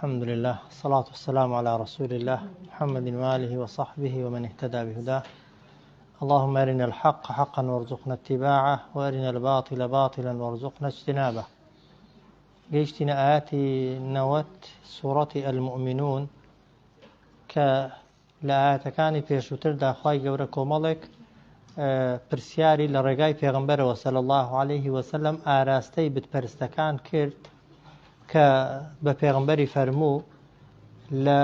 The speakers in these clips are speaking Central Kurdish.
الحمد لله الصلاة والسلام على رسول الله محمد وآله وصحبه ومن اهتدى بهداه اللهم أرنا الحق حقا وارزقنا اتباعه وأرنا الباطل باطلا وارزقنا اجتنابه گەیشتینە ئاەتی نەوەت سوڕەتی المؤمنون کە لە ئایەتەکانی پێشووتردا خوای گەورە کۆمەڵێک پرسیاری لە ڕێگای پێغمبەرەوە صلی الله عليه وسلم ئاراستەی بتپەرستەکان کرد کە بە پێغمبەری فەرموو لە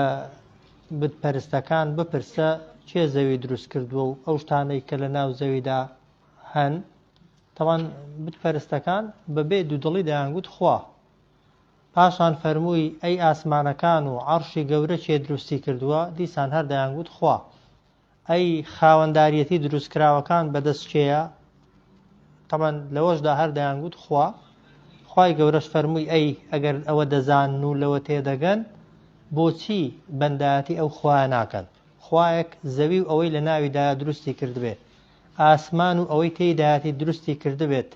بتپەرستەکان بپرسە کێ زەوی دروست کردووە و ئەو شتانەی کە لە ناو زەویدا هەن تەوان بتپەرستەکان بەبێ دوودڵی دەیانگوت خوا پاشان فەرمووی، ئەی ئاسمانەکان و عەڕشی گەورە کێ دروستی کردووە؟ دیسان هەر دەیانگوت، خوا. ئەی خاوەنداریەتی دروستکراوەکان بەدەست کێیە؟ تەبعەن لەوەشدا هەر دەیانگوت، خوا. خوای گەورەش فەرمووی، ئەی ئەگەر ئەوە دەزانن و لەوە تێدەگەن، بۆچی بەندایەتی ئەو خوایە ناکەن؟ خوایەک زەوی و ئەوەی لەناویدایە دروستی کردبێ، ئاسمان و ئەوەی تێیدایەتی دروستی کردبێت،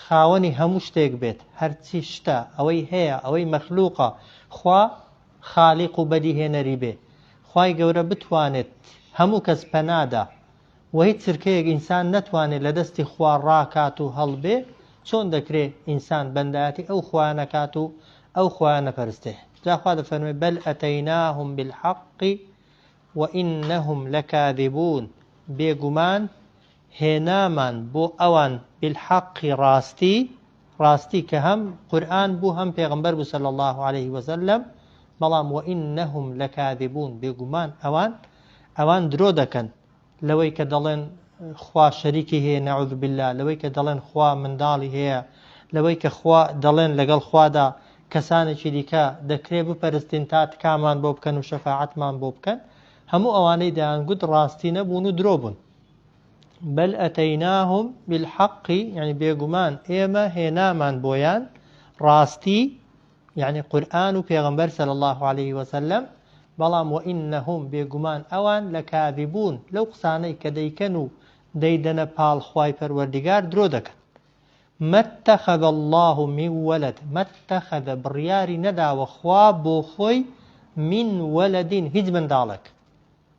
خاوەنی هەموو شتێک بێت، هەرچی شتە، ئەوەی هەیە، ئەوەی مەخلوقە، خوا خالیق و بەدیهێنەری بێ، خوای گەورە بتوانێت هەموو کەس پەنادا و هیچ چرکەیەک ئینسان نەتوانێت لە دەستی خوا ڕاکات و هەڵبێ، چۆن دەکرێ ئینسان بەندایەتی ئەو خوایە نەکات و ئەو خوایە نەپەرستێ؟ جا خوا دەفەرموێ، بل اتیناهم بالحق وانهم لکاذبون، بێگومان هێنامان بۆ ئەوان بالحق ڕاستی، ڕاستی کە هەم قورئان بوو هەم پێغەمبەر بوو صلی اللە علیه وسلم، بەڵام وانهم لکاذبون بێگومان ئەوان ئەوان درۆ دەکەن لەوەی کە دەڵێن خوا شەریکی هەیە نعوذ باللە، لەوەی کە دەڵێن خوا منداڵی هەیە، لەوەی کە خوا دەڵێن لەگەڵ خوادا کەسانێکی دیکە دەکرێ بپەرستین تا تکامان بۆ بکەن و شەفاعەتمان بۆ بکەن، هەموو ئەوانەی دەیانگوت ڕاستی نەبوون و درۆ بوون. بل اتیناهم بالحق یعنی بێگومان ئێمە هێنامان بۆیان ڕاستی یعنی قورئان و پێغەمبەر صلی الله علیه وسلم بەڵام وانهم بێگومان ئەوان لەکاذبون لەو قسانەی کە دەیکەن و دەیدەنە پاڵ خوای پەروەردگار درۆ دەکەن. ما اتخذ اللە من ولد ما اتخذ بڕیاری نەداوە خوا بۆ خۆی من ولد هیچ منداڵێک.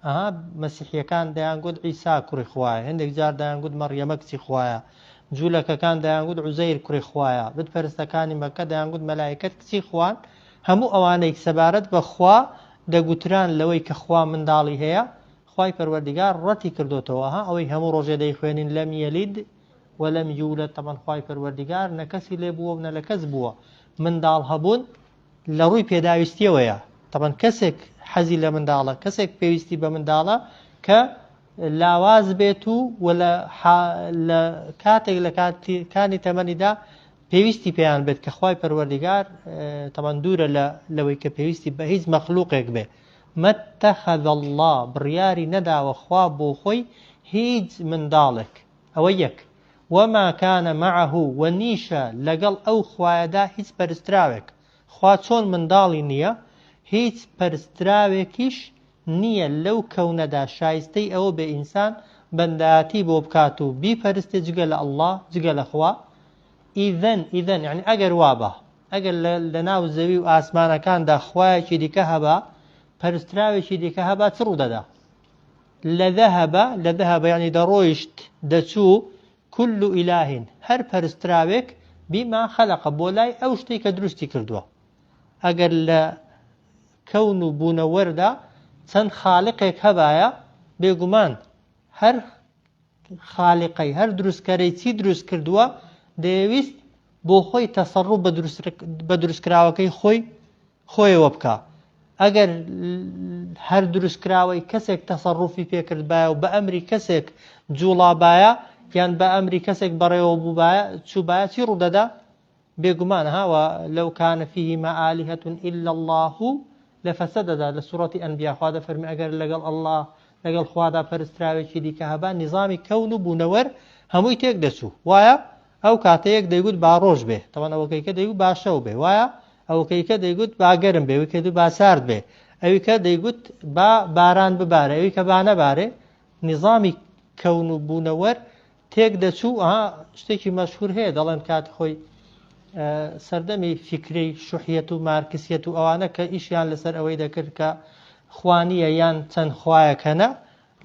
ئەها مەسیحیەکان دەیانگوت عیسا کوڕی خوایە، هەندێک جار دەیانگوت مەڕیەمە کچی خوایە، جوولەکەکان دەیانگوت عوزەیر کوڕی خوایە، بت پەرستەکانی مەککە دەیانگوت مەلایکەت کچی خوان، هەموو ئەوانەی سەبارەت بە خوا دەگوتران لەوەی کە خوا منداڵی هەیە، خوای پەروەردگار ڕەتی کردۆتەوە، ئەها ئەوەی هەموو ڕۆژێ دەیخوێنین لم یلد ولم یولد تەبعەن خوای پەروەردگار نە کەسی لێ بووە و نە لە کەس بووە، منداڵ هەبوون لە ڕووی پێداویستیەوەیە تەبەن کەسێک حەزی لە منداڵە کەسێک پێویستی بە منداڵە کە لاواز بێت و و لە کاتێک لە کاتەکانی تەمەنیدا پێویستی پێیان بێت کە خوای پەروەردگار تەمان دوورە لە لەوەی کە پێویستی بە هیچ مەخلوقێک بێ مەتەخەذ الله بڕیاری نەداوە خوا بۆ خۆی هیچ منداڵێک ئەوە یەک وما کان معه وە نیشە لەگەڵ ئەو خوایەدا هیچ پەرستراوێک، خوا چۆن منداڵی نییە هیچ پەرستراوێکیش نییە لەو کەونەدا شایستەی ئەوە بێ ئینسان بەندایەتی بۆ بکات و بیپەرستێ جگە لە اللە جگە لە خوا، ئیذن ئیذن یەعنی ئەگەر وابا ئەگەر لەناو زەوی و ئاسمانەکاندا خوایەکی دیکە هەبا پەرستراوێکی دیکە هەبا چ ڕوودەدا؟ لذهب، لذهب یەعنی دەڕۆیشت، دەچوو، کل اله هەر پەرستراوێک، بما خلق بۆ لای ئەو شتەی کە دروستی کردووە. ئەگەر لە کەون و بوونەوەردا چەند خالقێک هەبایە، بێگومان هەر خالقەی، هەر دروستکەرەی چی دروست کردووە، دەیەویست بۆ خۆی تەسەڕوف بە دروستکراوەکەی خۆی خۆیەوە بکا ئەگەر هەر دروستکراوەی کەسێک تەسەڕوفی پێکردبایە و بە ئەمری کەسێک جوڵابایە یان بە ئەمری کەسێک بەڕێوە بووبایە چووبایە چی ڕوودەدا بێگومان ها و لو کان فیهما آلهة الا الله لفسدتا لە سوڕەتی ئەنبیا خوا دەفەرمێ ئەگەر لەگەڵ اللە لەگەڵ خوادا پەرستراوێکی دیکە هەبا نیزامی کەون و بوونەوەر هەمووی تێک دەچوو وایە ئەو کاتە یەک دەیگوت با ڕۆژ بێ تەوان ئەوەکەی کە دەیگوت با شەو بێ وایە ئەوەکەی کە دەیگوت با گەرم بێ وکە با سارد بێ ئەوی کە دەیگوت با باران ببارێ ئەوی کە با نەبارێ نیزامی کەون و بوونەوەر تێک دەچوو ئەها شتێکی مەشهور هەیە دەڵێن کات خۆی سەردەمی فیکرەی شوحیەت و مارکسیەت و ئەوانە کە ئیشیان لەسەر ئەوەی دەکرد کە خوا نییە یان چەند خوایەک هەنە،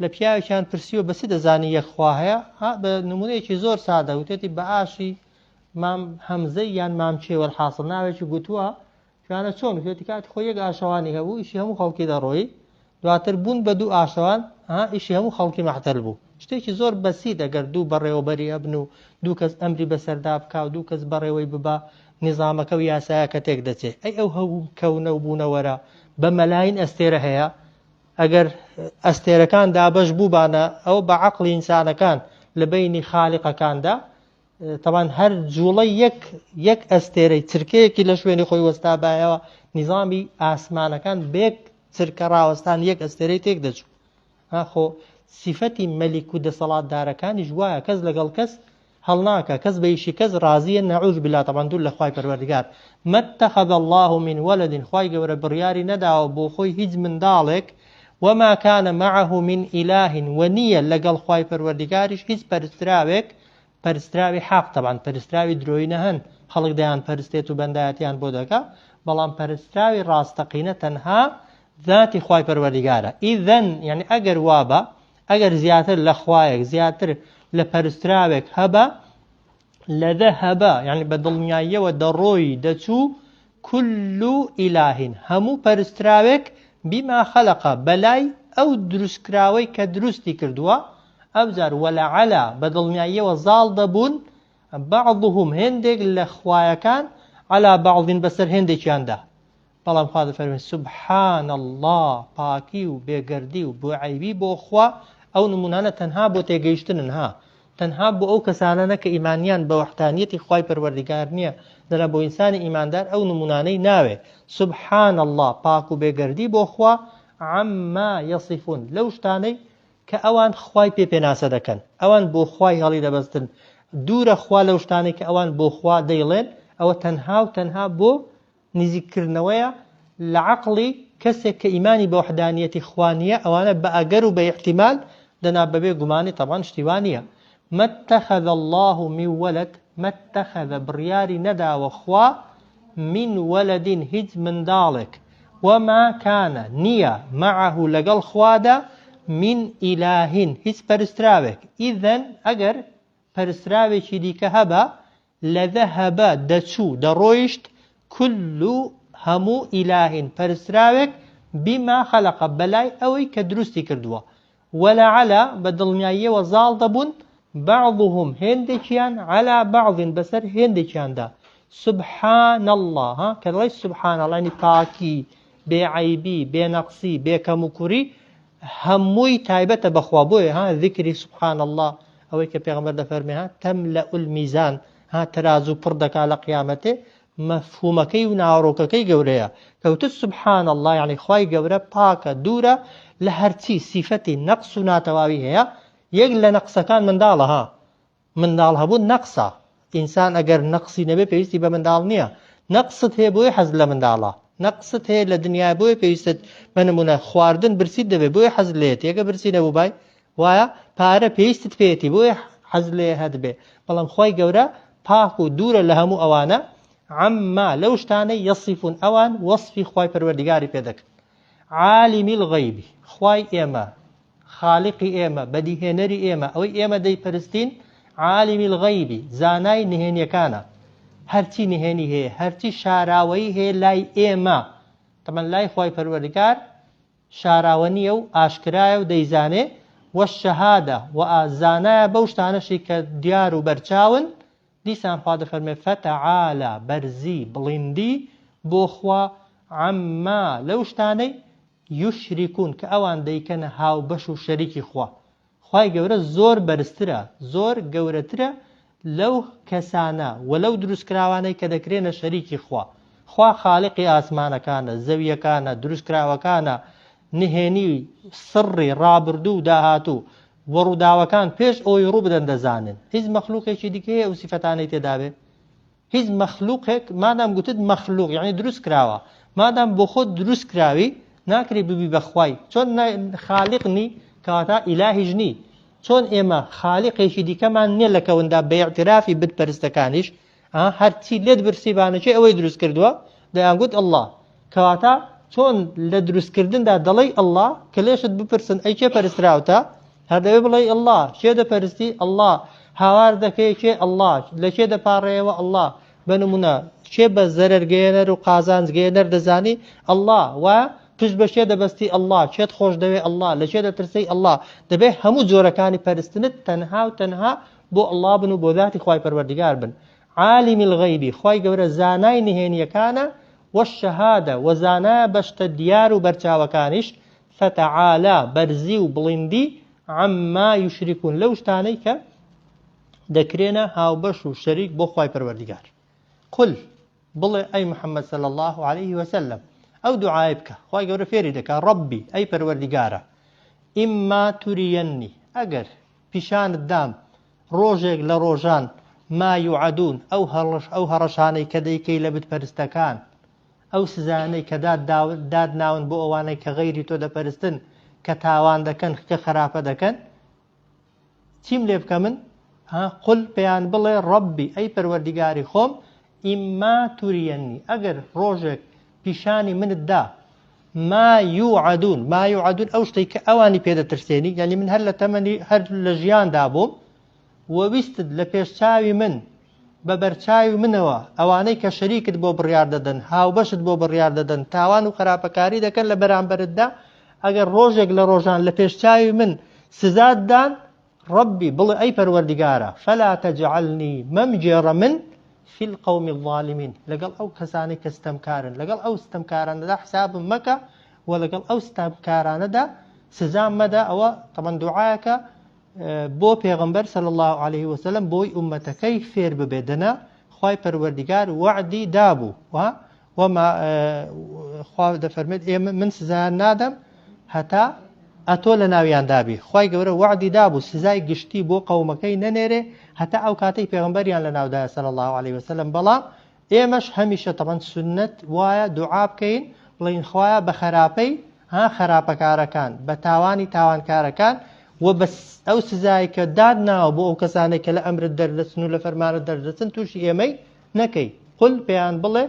لە پیاوێکیان پرسیوە بە چ دەزانی یەک خوا هەیە؟ ها بە نمونەیەکی زۆر سادە وتێتی بە ئاشی مام هەمزەی یان مام چێ وەلحاسڵ ناوێکی گوتووە پیانە چۆن وتێتی کاتی خۆی یەک ئاشەوانی هەبوو ئیشی هەموو خەڵکی دەڕۆیی دواتر بوون بە دوو ئاشەوان ها ئیشی هەموو خەڵکی مەعتەل بوو شتێکی زۆر بەسیت ئەگەر دوو بەڕێوەبەری هەبن و دوو کەس ئەمری بەسەردا بکا و دوو کەس بەڕێوەی ببا نیزامەکە و یاسایەکە تێک دەچێ ئەی ئەو هەوو کەونە و بوونەوەرە بە مەلاین ئەستێرە هەیە ئەگەر ئەستێرەکان دابەش بووبانە ئەو بە عەقڵی ئینسانەکان لە بەینی خالیقەکاندا تەبان هەر جوڵەی یەک یەک ئەستێرەی چرکەیەکی لە شوێنی خۆی وەستابایەوە نیزامی ئاسمانەکان بێک چرکە ڕاوەستان یەک ئەستێرەی تێک دەچوو ئاخۆ سیفەتی مەلیک و دەسەڵاتدارەکانیش وایە کەس لەگەڵ کەس هەڵناکا کەس بە ئیشی کەس ڕازیە نعوذ باللە تەبعەن دوور لە خوای پەروەردگار ما اتخذ اللە من ولد خوای گەورە بڕیاری نەداوە بۆ خۆی هیچ منداڵێک وما کان معه من اله وە نیە لەگەڵ خوای پەروەردگاریش هیچ پەرستراوێک پەرستراوی حەق تەبعەن پەرستراوی درۆینە هەن خەڵک دەیان پەرستێت و بەندایەتیان بۆ دەکا بەڵام پەرستراوی ڕاستەقینە تەنها ذاتی خوای پەروەردگارە ئیذن یعنی ئەگەر وابە ئەگەر زیاتر لە خوایەک زیاتر لە پەرستراوێک هەبا لەذهب یعنی بە دڵنیاییەوە دەڕۆی دەچوو كل إله هەموو پەرستراوێک بما خلق بەلای ئەو دروستکراوەی کە دروستی کردووە ئەوجار ولعلى بە دڵنیاییەوە زاڵ دەبوون بعضهم هێندێک لە خوایەکان على بعض بەسەر هێندێکیاندا بەڵام خوا دەفەرمێ سبحان اللە پاکی و بێگەردی و بێعەیبی بۆ خوا، ئەو نمونانە تەنها بۆ تێگەیشتنن ها تەنها بۆ ئەو کەسانە کە ئیمانیان بە وەحدانیەتی خوای پەروەردگار نییە دەنا بۆ ئینسانی ئیماندار ئەو نمونانەی ناوێ سبحان اللە پاک و بێگەردی بۆ خوا عما یصفون لەو شتانەی کە ئەوان خوای پێ پێناسە دەکەن ئەوان بۆ خوای هەڵی دەبەستن دوورە خوا لەو شتانەی کە ئەوان بۆ خوا دەیڵێن ئەوە تەنها و تەنها بۆ نزیککردنەوەیە لە عەقڵی کەسێک کە ئیمانی بە وەحدانیەتی خوا نییە، ئەوانە بە ئەگەر و بە ئیحتیمال دەنا بەبێ گومانی تەبعەن شتی وا نییە. ما اتخذ اللە من ولد، ما اتخذ بڕیاری نەداوە خوا من ولد هیچ منداڵێک، وما کان نییە معه لەگەڵ خوادا من ئیلە هیچ پەرستراوێک، اذا ئەگەر پەرستراوێکی دیکە هەبا لذهب دەچوو، دەڕۆیشت، کل هەموو، ئیلە پەرستراوێک، بما خلق بەلای ئەوەی کە دروستی کردووە، ولعل بە دڵنیاییەوە زاڵ دەبوون، بعضهم هێندێکیان، علی بعض بەسەر هێندێکیاندا، سبحان اللە ها کە دەڵێی سبحان اللە یانی پاکی، بێ عەیبی، بێ نەقسی، بێ کەموکوری، هەمووی تایبەتە بە خوا بۆیە ها ذیکری سبحان اللە ئەوەی کە پێغەمبەر دەفەرمێ ها تملأ المیزان ها تەرازوو پڕ دەکا لە قیامەتێ مەفهومەکەی و ناوەڕۆکەکەی گەورەیە کەوتت سبحان اللە یعنی خوای گەورە پاکە دوورە لە هەرچی سیفەتی نەقس و ناتەواوی هەیە یەک لە نەقسەکان منداڵە ها منداڵ هەبوون نەقسە ئینسان ئەگەر نەقسی نەبێ پێویستی بە منداڵ نییە نەقست هەیە بۆیە حەز لە منداڵە نەقست هەیە لە دنیای بۆیە پێویستت بە نمونە خواردن برسیت دەبێت بۆیە حەز لێت یەکە برسی نەبوو بای وایە پارە پێویستت پێیەتی بۆیە حەز لێ هەت بێ بەڵام خوای گەورە پاک و دوورە لە هەموو ئەوانە عما لەو شتانەی یەصیفون ئەوان وەصفی خوای پەروەردگاری پێ دەکەن عالم الغیب خوای ئێمە خالقی ئێمە، بەدیهێنەری ئێمە، ئەوەی ئێمە دەیپەرستین، عالم الغیب، زانای نهێنیەکانە، هەرچی نهێنی هەیە، هەرچی شاراوەیی هەیە لای ئێمە، تەبعەن لای خوای پەروەردگار شاراوە نییە و ئاشکرایە و دەیزانێ، والشهادە، وە زانایە بەو شتانەشی کە دیار و بەرچاون، دیسان خوا دەفەرمێ، فتعالی، بەرزی، بڵیندی بۆ خوا، عما، لەو شتانەی یشرکون کە ئەوان دەیکەنە هاوبەش و شەریکی خوا، خوای گەورە زۆر بەرزترە زۆر گەورەترە لەو کەسانە وە لەو دروستکراوانەی کە دەکرێنە شەریکی خوا، خوا خالقی ئاسمانەکانە، زەویەکانە، دروستکراوەکانە، نهێنی سڕی ڕابردوو و داهاتوو و ڕووداوەکان پێش ئەوەی ڕووبدەن دەزانن، هیچ مەخلوقێکی دیکە هەیە ئەو سیفەتانەی تێدابێ؟ هیچ مەخلوقێک مادام گوتت مەخلوق یعنی دروست کراوە مادام بۆ خۆت دروست کراوی ناکرێ ببی بە خوای چۆن خالق نی کەواتە ئیلاهیش نی چۆن ئێمە خالقێکی دیکەمان نییە لە کەوندا بە ئیعترافی بت پەرستەکانیش هەرچی لێت برسیبانە کێ ئەوەی دروست کردووە؟ دەیانگوت اللە. کەواتە چۆن لە دروستکردندا دەڵێی اللە کە لێشت بپرسن ئەی کێ پەرستراوتە؟ هەر دەبێ بڵێی اللە. کێ دەپەرستی؟ اللە. هاوار دەکەی کێ؟ اللە. لە کێ دەپاڕێیەوە؟ اللە. بە نمونە کێ بە زەرەر گەیەنەر و قازانج گەیەنەر دەزانی؟ اللە. وایە؟ پشت بە کێ دەبەستی؟ اللە. کێت خۆش دەوێ؟ اللە. لە کێ دەترسێی؟ اللە. دەبێ هەموو جۆرەکانی پەرستنت تەنها و تەنها بۆ اللە بن و بۆ ذاتی خوای پەروەردگار بن. عالم الغیب، خوای گەورە زانای نهێنیەکانە، والشهادە، وە زانایە بە شتە دیار و بەرچاوەکانیش، فتعالی، بەرزی و بڵیندی، عما یشرکون، لەو شتانەی کە دەکرێنە هاوبەش و شەریک بۆ خوای پەروەردگار. قل، بڵێ ئەی محمد صلی اللە علیه وسلم، ئەو دوعایە بکە، خوای گەورە فێری دەکا، ربی، ئەی پەروەردگارە، اما ترینی، ئەگەر پیشانت دام ڕۆژێک لە ڕۆژان، ما یوعدون، ئەو ئەو هەڕەشانەی کە دەیکەی لە بتپەرستەکان، ئەو سزایانەی کە دات دات ناون بۆ ئەوانەی کە غەیری تۆ دەپەرستن، کە تاوان دەکەن، کە خراپە دەکەن، چیم لێ بکە من؟ ها قل پێیان بڵێ ڕەبی ئەی پەروەردیگاری خۆم ئیمما تورینی ئەگەر ڕۆژێک پیشانی منت دا ما یوعدون ما یوعدون ئەو شتەی کە ئەوانی پێ دەترسێنی یعنی من هەر لە تەمەنی هەر لە ژیاندا بووم و ویستت لە پێش چاوی من بە بەرچاوی منەوە ئەوانەی کە شەریکت بۆ بڕیار دەدەن هاوبەشت بۆ بڕیار دەدەن تاوان و خراپەکاری دەکەن لە بەرامبەرتدا ئەگەر ڕۆژێک لە ڕۆژان لە پێش چاوی من سزات دان ربی بڵێ ئەی پەروەردگارە فلا تجعلنی مەمگێڕە من فی القوم الظالمین لەگەڵ ئەو کەسانەی کە ستەمکارن لەگەڵ ئەو ستەمکارانەدا حسابم مەکە و لەگەڵ ئەو ستەمکارانەدا سزام مەدە. ئەوە تەمەن دوعایەکە بۆ پێغەمبەر صلی الله علیه وسلم بۆی ئومەتەکەی فێر ببێ، دەنا خوای پەروەردگار وەعدی دابوو و وما خوا دەفەرمێت ئێمە من سزایان نادەم هەتا ئەتۆ لە ناویان دابی. خوای گەورە وەعدی دابوو سزای گشتی بۆ قەومەکەی نەنێرێ هەتا ئەو کاتەی پێغەمبەریان لە ناودایە صلی الله علیه وسلم. بەڵام ئێمەش هەمیشە تەبەن سوننەت وایە دوعا بکەین بڵێین خوایە بە خەراپەی ها خەراپەکارەکان بە تاوانی تاوانکارەکان و بە ئەو سزای کە داد ناوە بۆ ئەو کەسانەی کە لە ئەمرت دەردەچن و لە فەرمانت دەردەچن تووشی ئێمەی نەکەی. قل پێیان بڵێ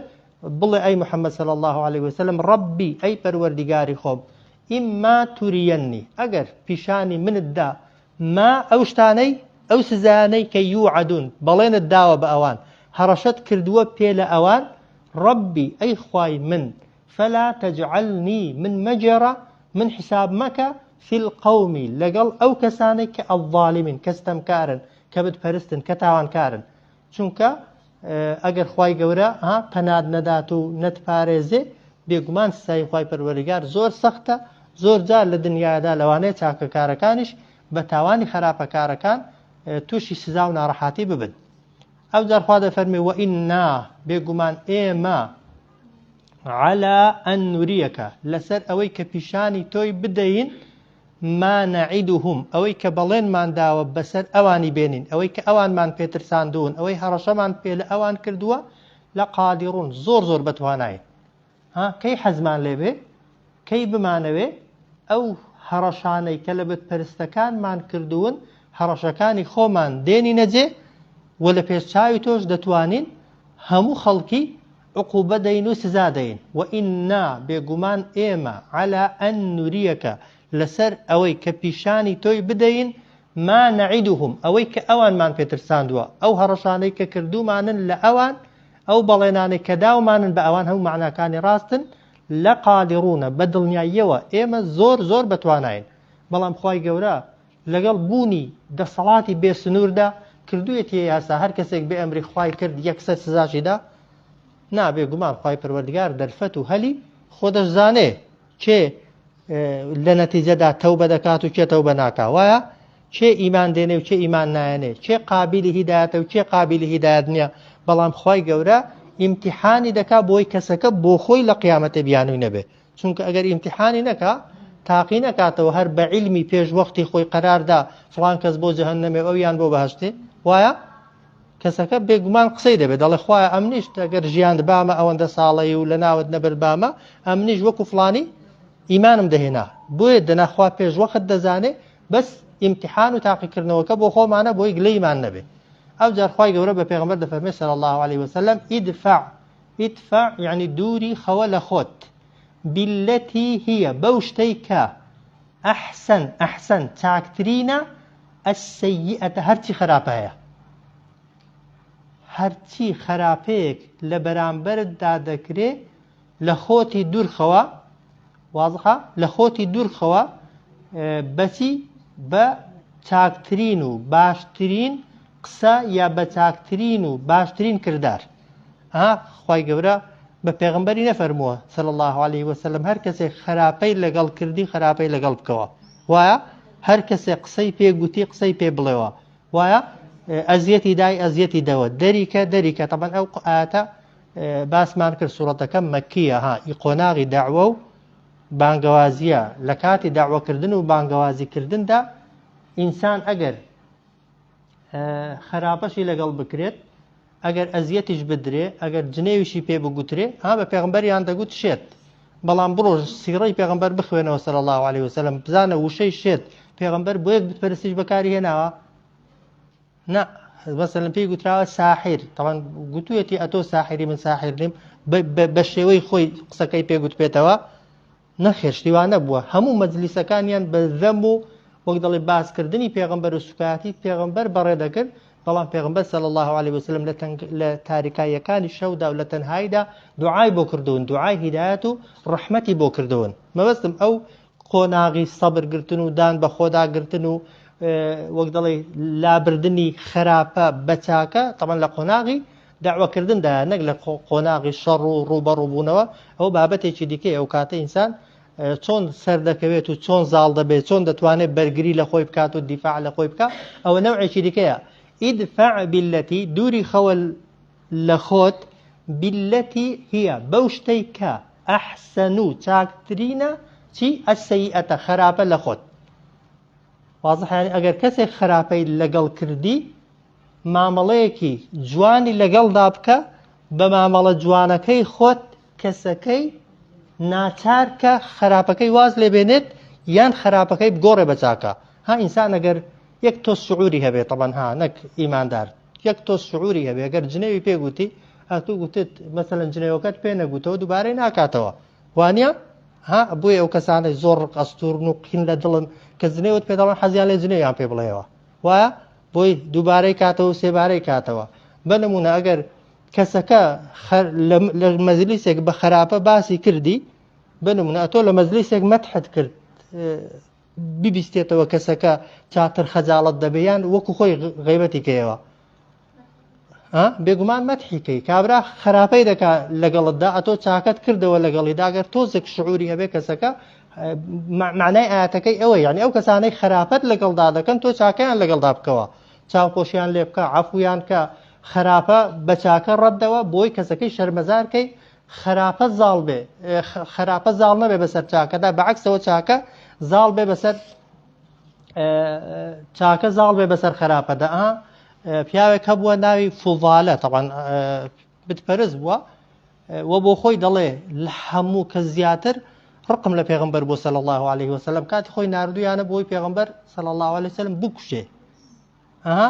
بڵێ ئەی محمد صلی اللە علیه وسلم ربی ئەی پەروەردیگاری خۆم اما ترینی ئەگەر پیشانی منت دا ما ئەو شتانەی ئەو سزایانەی کە یوعدون بەڵێنت داوە بە ئەوان هەڕەشەت کردووە پێ لە ئەوان ربی ئەی خوای من فلا تجعلنی من مەگێڕە من حساب مەکە فی القوم لەگەڵ ئەو کەسانەی کە الظالمین کە ستەمکارن کە بتپەرستن کە تاوانکارن چونکە ئەگەر خوای گەورە ها پەنات نەدات و نەتپارێزێ بێگومان سزای خوای پەروەردگار زۆر سەختە. زۆر جار لە دنیادا لەوانەیە چاکەکارەکانیش بە تاوانی خراپەکارەکان تووشی سزا و ناڕەحاتی ببن. ئەو جار خوا دەفەرمێ وئینا بێگومان ئێمە عەلا ئەن نوریەکە لەسەر ئەوەی کە پیشانی تۆی بدەین ما نعدهم ئەوەی کە بەڵێنمان داوە بەسەر ئەوانی بێنین، ئەوەی کە ئەوانمان پێ ترساندوون، ئەوەی هەڕەشەمان پێ لە ئەوان کردووە، لقادرون زۆر زۆر بەتواناین. ها کەی حەزمان لێ بێ، کەی بمانەوێ ئەو هەڕەشانەی کە لە بتپەرستەکانمان کردوون، هەڕەشەکانی خۆمان دێنینە جێ و لە پێش چاوی تۆش دەتوانین هەموو خەڵکی عقوبە دەین و سزا دەین، وئینا بێگومان ئێمە علی ان نریەکە لەسەر ئەوەی کە پیشانی تۆی بدەین ما نعدهم ئەوەی کە ئەوانمان پێ ترساندووە، ئەو هەڕەشانەی کە کردوومانن لە ئەوان، ئەو بەڵێنانەی کە داومانن بە ئەوان هەموو مەعناکانی ڕاستن، لقادرون بە دڵنیاییەوە ئێمە زۆر زۆر بەتواناین، بەڵام خوای گەورە لەگەڵ بوونی دەسەڵاتی بێ سنووردا کردوویەتیە یاسا هەر کەسێک بێ ئەمری خوای کرد یەکسەر سزاشی دا؟ نا بێگومان خوای پەروەردگار دەرفەت و هەلی خۆ دەشزانێ کێ لە نەتیجەدا تەوبە دەکات و کێ تەوبە ناکا وایە کێ ئیمان دێنێ و کێ ئیمان نایەنێ کێ قابلی هیدایەتە و کێ قابلی هیدایەت نییە بەڵام خوای گەورە ئیمتیحانی دەکا بۆی کەسەکە بۆ خۆی لە قیامەتە بیانووی نەبێ چونکە ئەگەر ئیمتیحانی نەکا تاقی نەکاتەوە هەر بە عیلمی پێش وەختی خۆی قەراردا فڵان کەس بۆ جەهەنەمێ ئەویان بۆ بەهەشتێ وایە کەسەکە بێگومان قسەی دەبێت دەڵێ خوایە ئەمنیش ئەگەر ژیاند بامە ئەوەندە ساڵەی و لە ناوت نەبردبامە ئەمنیش وەکو فڵانی ئیمانم دەهێنا. بۆیە دەنا خوا پێش وەخت دەزانێ بەس ئیمتیحان و تاقیکردنەوەکە بۆ خۆمانە بۆی گلەیمان نەبێ. ئەو جار خوای گەورە بە پێغەمبەر دەفەرمێ صلی الله علیه وسلم ادفع ادفع یعنی دووری خەوە لە خۆت بالتي هي بەو شتەی کە ئەحسن ئەحسن چاکترینە السیئة هەرچی خراپە هەیە هەرچی خراپەیەک لە بەرامبەرتدا دەکرێ لە خۆتی دوورخەوە وازحە لە خۆتی دوورخەوە بەچی بە چاکترین و باشترین قسە یا بە چاکترین و باشترین کردار ها خوای گەورە بە پێغمبەری نەفەرمووە صلی الله عليه وسلم هەر کەسێک خراپەی لەگەڵ کردی خراپەی لەگەڵ بکەوە وایە هەر کەسێک قسەی پێ گوتی قسەی پێ بڵێەوە وایە ئەزیەتی دای ئەزیەتی دەوە دەریکە دەریکە تەبەن ئەو ئاەتە باسمان کرد سوڕەتەکە مەکیە ها ئی قۆناغی داوە و بانگەوازیە لە کاتی داوەکردن و بانگەوازیکردندا ئینسان ئەگەر خراپەشی لەگەڵ بکرێت ئەگەر ئەزیەتیش بدرێ ئەگەر جنێویشی پێ بگوترێ ها بە پێغمبەریان دەگوت شێت بەڵام بڕۆ سیڕەی پێغمبەر بخوێنەوە سەر الله عليه وسلم بزانە وشەی شێت پێغمبەر بۆ یەک بتپەرستیش بەکاری هێناوە نا مەسەلەن پێی گوتراوە ساحیر تەوان گوتویەتی ئەتۆ ساحری من ساحر نیم بە شێوەی خۆی قسەکەی پێ گوتپێتەوە نەخێر شتی وا نەبووە هەموو مەجلیسەکانیان بە زەم و وەک دەڵێ باسکردنی پێغەمبەر و سوکایەتی پێغەمبەر بەڕێ دەکرد بەڵام پێغەمبەر صلی الله علیه وسلم لە تەنگ لە تاریکاییەکانی شەودا و لە تەنهاییدا دوعای بۆ کردوون دوعای هیدایەت و ڕەحمەتی بۆ کردوون مەبەستم ئەو قۆناغی سەبر گرتن و دان بە خۆدا گرتن و وەک دەڵێ لابردنی خراپە بە چاکە تەمان لە قۆناغی دەعوەکردندایە نەک لە قۆناغی شەڕ و ڕووبەڕووبوونەوە، ئەوە بابەتێکی دیکەیە، ئەو کاتە ئینسان چۆن سەردەکەوێت و چۆن زاڵ دەبێت، چۆن دەتوانێت بەرگری لە خۆی بکات و دیفاع لە خۆی بکات، ئەوە نەوعێکی دیکەیە. ادفع بالتي دووری خەوە لە خۆت بالتي هي بەو شتەی کە ئەحسەن و چاکترینە چی السیئەتە خراپە لە خۆت. واضح یانی ئەگەر کەسێک خراپەی لەگەڵ کردی مامەڵەیەکی جوانی لەگەڵدا بکە، بە مامەڵە جوانەکەی خۆت کەسەکەی ناچار کە خراپەکەی واز لێ بێنێت یان خراپەکەی بگۆڕێ بە چاکە. ها ئینسان ئەگەر یەک تۆز شعوری هەبێ تەبەن ها نەک ئیماندار یەک تۆز شعوری هەبێ گەر جنێوی پێ گوتی هاتوو گوتت مەسەلەن جنێوەکەت پێ نەگوتەوە دووبارەی ناکاتەوە وانە ها بۆیە ئەو کەسانەی زۆر ڕق ئەستورن و قین لە دڵن کە جنێوت پێ دەڵێن حەزیان لێ جنێویان پێ بڵێەوە وایە بۆی دووبارەی کاتەوە و سێبارەی کاتەوە بە نمونە ئەگەر کەسەکە لە مەجلیسێک بە خراپە باسی کردی بە نمونە ئەتۆ لە مەجلیسێک مەتحت کرد ببیستێتەوە کەسەکە چاتر خەجاڵەت دەبێ یان وەکو خۆی غیبەتی کەیەوە بێگومان مەتحی کەی کابرا خراپەی دەکا لەگەڵتدا ئەتۆ چاکەت کردەوە لەگەڵیدا گەر تۆزێک شعوری هەبێ کەسەکە معنای ئاەتەکەی ئەوە یعنی ئەو کەسانەی خراپەت لەگەڵدا دەکەن تۆ چاکەیان لەگەڵدا بکەوە چاوپۆشیان لێ بکە عفویان کە خراپە بە چاکە ڕەتدەوە بۆی کەسەکەی شەرمەزارکەی خراپە زاڵ بێ خراپە زاڵ نەبێ بەسەر چاکەدا بەعکسەوە چاکە زاڵ بێ بەسەر چاکە زاڵ بێ بەسەر خراپەدا ئا پیاوێک هەبووە ناوی فوڤالە تەوان بتپەرست بووە و بۆ خۆی دەڵێ لە هەموو کە زیاتر ڕقم لە پێغمبەر بۆ سەل الله عليه وسلم کاتی خۆی نردویانە بۆی پێغمبەر سەل الله عليه وسلم بکوژێ ئەها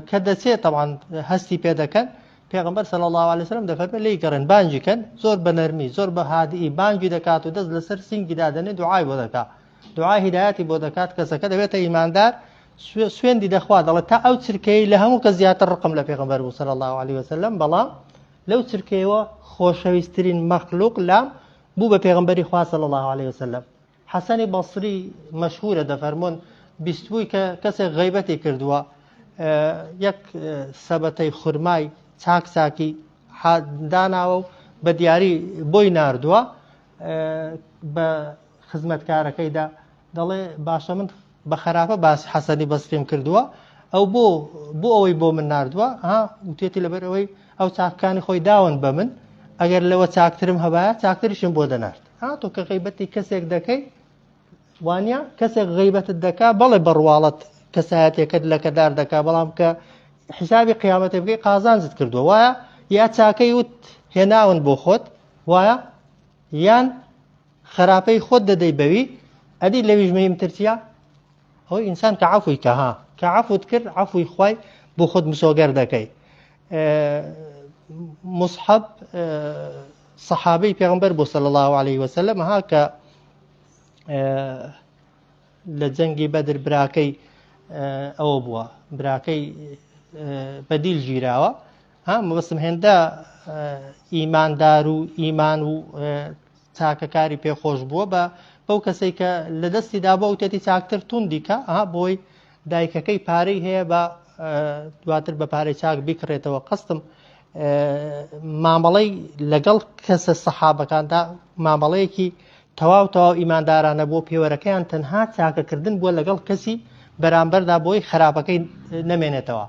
کە دەچێت تەوان هەستی پێ دەکەن پێغمبەر صلی الله علیه وسلم دەفەرمێ لێی گەڕێن بانگی کەن زۆر بە نەرمی زۆر بە هادئی بانگی دەکات و دەست لەسەر سینگی دادەنێ دوعای بۆ دەکات دوعای هیدایەتی بۆ دەکات کەسەکە دەبێتە ئیماندار سوێندی دەخوا دەڵێت تا ئەو چرکەی لە هەموو کە زیاتر ڕقم لە پێغمبەر بوو صلی الله علیه وسلم بەڵام لەو چرکەیەوە خۆشەویستترین مەخلوق لام بوو بە پێغمبەری خوا صلی الله علیه وسلم حەسەنی بەسری مەشهورە دەفەرموون بیستبووی کە کەسێک غەیبەتی کردووە یەک سەبەتەی خورمای چاک چاکی داناوە و بە دیاری بۆی ناردووە بە خزمەتکارەکەیدا دەڵێ باشە من بە خراپە باسی حەسەنی بەسریم کردووە ئەو بۆ بۆ ئەوەی بۆ من ناردووە ها وتێتی لەبەر ئەوەی ئەو چاکانی خۆی داون بە من ئەگەر لەوە چاکترم هەبایە چاکتریشم بۆ دەنارد ها تۆ کە غیبەتی کەسێک دەکەی وانە کەسێک غیبەتت دەکا بەڵێ بەڕواڵەت کەسایەتەکەت لەکەدار دەکا بەڵام کە حسابی قیامەتە بکەی قازانجت کردووە وایە یا چاکەی وت هێناون بۆ خۆت وایە یان خراپەی خۆت دەدەی بەوی ئەدی لەویش مهمتر چییە؟ ئەوەی ئینسان کە عەفوی کە ها کە عەفوت کرد عەفوی خوای بۆ خۆت مسۆگەر دەکەی. مصحب صحابەی پێغمبەر بۆ صلی الله عليه وسلم ها کە لە جەنگی بەدر براکەی ئەوە بووە براکەی بەدیل گیراوە ها مەبەستم هێندە ئیماندار و ئیمان و چاکەکاری پێخۆش بووە بە بەو کەسێک کە لە دەستی دابوو وتێتی چاکتر توندی کە ها بۆی دایکەکەی پارەی هەیە بە دواتر بە پارەی چاک بیکڕێتەوە قستم مامەڵەی لەگەڵ کەسە سەحابەکاندا مامەڵەیەکی تەواو تەواو ئیماندارانە بۆ پێوەرەکەیان تەنها چاکەکردن بووە لەگەڵ کەسی بەرامبەردا بۆی خراپەکەی نەمێنێتەوە.